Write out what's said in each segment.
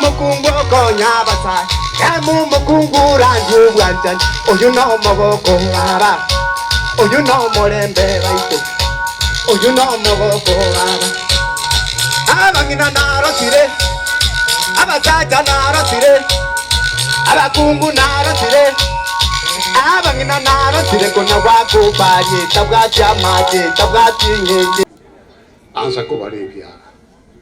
omokungu okonya abasae, Temu omokungu orandie obwanchani, Oyio nomogoko baba, Oyio nomorembe baito, Oyio nomogoko baba. Abang'ina narosire, abasacha narosire, abakungu narosire, abang'ina narosire, konya gwakobaria etabwati amache, etabwati eng'encho. Ansa kobara ebiara.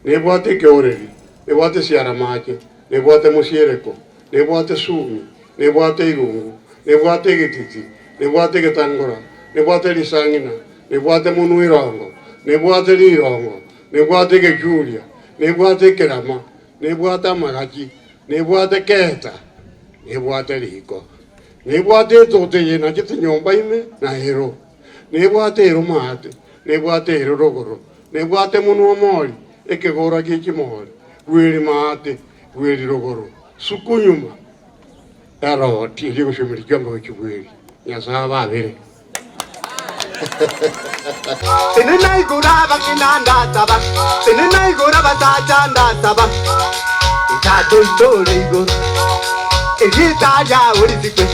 Nebwate ekeoreri, nebwate siaramache, nebwate mosiereko, nebwate sumi, nebwate irungu, nebwate egetiti, nebwate egetangora, nebwate risang'ina, nebwate monwa irongo, nebwate rirongo, nebwate egechuria, nebwate ekerama, nebwate amagachi, nebwate keeta, nebwate riko, nebwate etoto eye enachete nyomba ime na ero, nebwate ero maate, nebwate ero rogoro, nebwate monwa omori, ekegora gie chimori, rweri maate, rweri rogoro, suku nyuma, Eroti eria egosiomeria chiombe gochia bweri, Nyasae ababere. Tenena igoro abang'ina ndasaba, tenena igoro abasacha ndasaba, Tata oito ore igoro, erieta riao risikwe.